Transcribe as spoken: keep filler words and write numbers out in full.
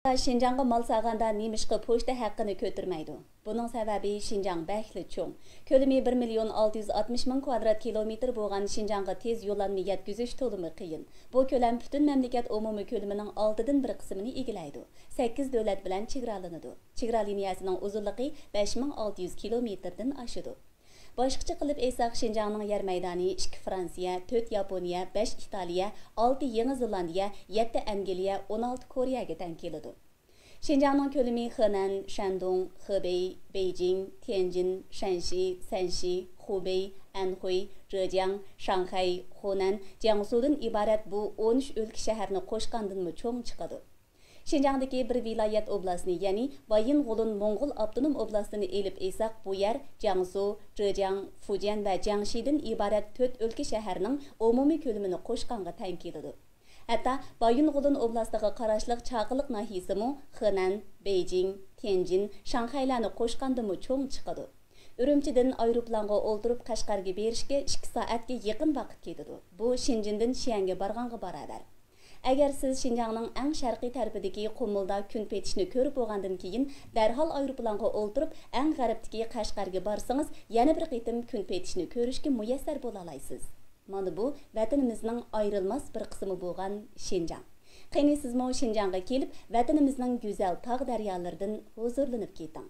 شىنجاڭغا مال سالغاندا نېمىشقا پوچتا ھەققىنى كۆتۈرمەيدۇ؟ بۇنىڭ سەۋەبى شىنجاڭ بەكلا چوڭ. كۆلىمى بىر مىليون ئالتە يۈز ئاتمىش مىڭ كۋادرات كىلومېتىر بولغان شىنجاڭغا تېز يوللانما يەتكۈزۈش تولىمۇ قىيىن. بۇ كۆلەم پۈتۈن مەملىكەت ئومۇمىي كۆلىمىنىڭ ئالتىدىن بىر قىسمىنى ئىگىلەيدۇ. سەككىز دۆلەت بىلەن چېگرالىنىدۇ. چېگرا لىنىيەسىنىڭ ئۇزۇنلۇقى بەش مىڭ ئالتە يۈز كىلومېتىردىن ئاشىدۇ. باشقىچە قىلىپ ئېيتساق، شىنجاڭنىڭ يەر مەيدانى ئىككى فرانسىيە، تۆت ياپونىيە، بەش ئىتالىيە، ئالتە يېڭى زېلاندىيە، يەتتە ئەنگلىيە، ئون ئالتە كورېيەگە تەڭ كېلىدۇ. شىنجاڭنىڭ كۆلىمى خېنەن، شەندۇڭ، خېبېي، بېيجىڭ، تيەنجىن، شەنشى، سەنشى، خۇبېي، ئەنخۇي، جېجياڭ، شاڭخەي، خۇنەن، جياڭسۇدىن ئىبارەت بۇ ئون ئۈچ ئۆلكە شەھەرنى قوشقاندىنمۇ چوڭ چىقىدۇ. شىنجاڭدىكى بىر ۋىلايەت ئوبلاستنى، يەنى بايىنغولىن موڭغۇل ئاپتونوم ئوبلاستىنى ئېلىپ ئېيتساق، بۇ يەر جياڭسۇ، جېجياڭ، فۇجيەن ۋە جياڭشىدىن ئىبارەت تۆت ئۆلكە شەھەرنىڭ ئومۇمىي كۆلىمىنى قوشقانغا تەڭ كېلىدۇ. ھەتتا بايىنغولىن ئوبلاستىغا قاراشلىق چاقىلىق ناھىيىسىمۇ خېنەن، بېيجىڭ، تيەنجىن، شاڭخەيلەرنى قوشقاندىمۇ چوڭ چىقىدۇ. ئۈرۈمچىدىن ئايروپىلانغا ئولتۇرۇپ قەشقەرگە بېرىشكە ئىككى سائەتكە يېقىن ۋاقىت كېتىدۇ. بۇ شېنجېندىن شيەنگە بارغانغا باراۋەر. ئەگەر سىز شىنجاڭنىڭ ئەڭ شەرقىي تەرىپىدىكى قۇمۇلدا كۈن پېتىشنى كۆرۈپ بولغاندىن كېيىن، دەرھال ئايروپىلانغا ئولتۇرۇپ، ئەڭ غەربتىكى قەشقەرگە بارسىڭىز، يەنە بىر قېتىم كۈن پېتىشنى كۆرۈشكە مۇيەسسەر بولالايسىز. مانا بۇ ۋەتىنىمىزنىڭ ئايرىلماس بىر قىسمى بولغان شىنجاڭ. قېنى سىزمۇ شىنجاڭغا كېلىپ، ۋەتىنىمىزنىڭ گۈزەل تاغ دەريالىرىدىن ھۇزۇرلىنىپ كېتىڭ.